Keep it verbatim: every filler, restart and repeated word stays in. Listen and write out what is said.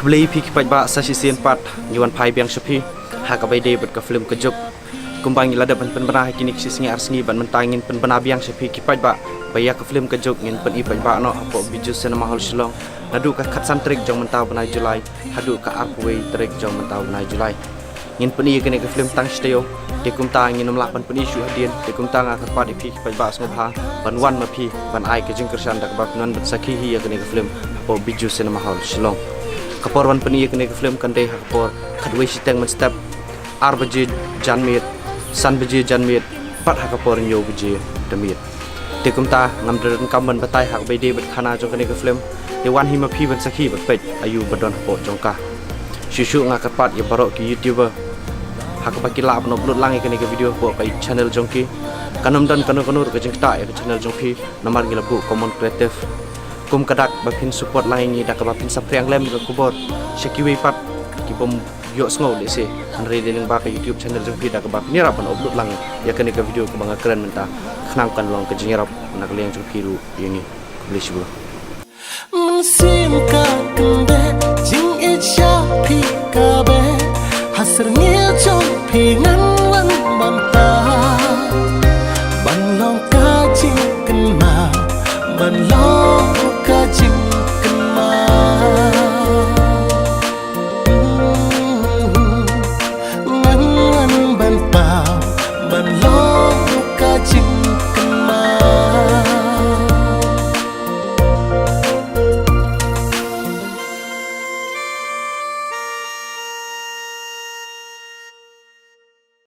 Khublei phi ki paidbah, sa shisien pat ngi wan phai biang sha phi ha kaba ïadei bad ka film Ka Juk. Kumba ngi la dep ban pynbna ha kine ki shi sngi ar sngi, bad mynta ngin pynbna biang sha phi ki paidbah ba ïa ka film Ka Juk ngin pyni paidbah noh hapoh Bijou Cinema Hall Shillong naduh ka khatsan tarik jong mynta u bnai July haduh ka arphew wei tarik jong mynta u bnai July. Ngin pyni ïa kane ka film tang shi taïew, te kumta ngin ym lah ban pyni shuh hadien. Te kumta nga kyrpad ïa phi ki paidbah sngewbha ban wan ma phi ban ai ka jingkyrshan da kaba phin wan ban sakhi hi ïa kane ka film hapoh Bijou Cinema Hall Shillong. Ka por ban pyni ïa kane ka film kan dei ha ka por khatwei shiteng mynstep, ar baje janmiet, san baje janmiet, bad ha ka por hynñiew baje da miet. Te kumta ngam da donkam ban batai ha kaba ïadei bad khana jong kane ka film. Te wan hi ma phi ban sakhi bad peit aïu ba don hapoh jong ka. Shuh shuh nga kyrpad ïa baroh ki YouTuber ha kaba ki lah ban upload lang ïa kane ka video hapoh ka channel jong ki. Kan ym don kano kano ruh ka jingktah ïa ka channel jong phi namar ngi la buh common creative. Kum ka dak ba phin support lang ïa ngi da kaba phin saphriang lem ïa ka khubor sha kiwei pat ki bym ïohsngew lehse, hynrei dei lyngba ka YouTube channel jong phi da kaba phin ïarap ban upload lang ïa kane ka video kaba nga kren mynta, khnang kan long ka jingïarap na ka liang jong phi ruh ïa ngi. Khublei shibun. Mynsiem ka kyndeh, jingïeit sha phi ka beh, ha syrngiew jong phi ngan wan ban tah, ban long ka jingkynmaw, ban long ka jingkynmaw. Ngan wan ban paw, ban long ka jing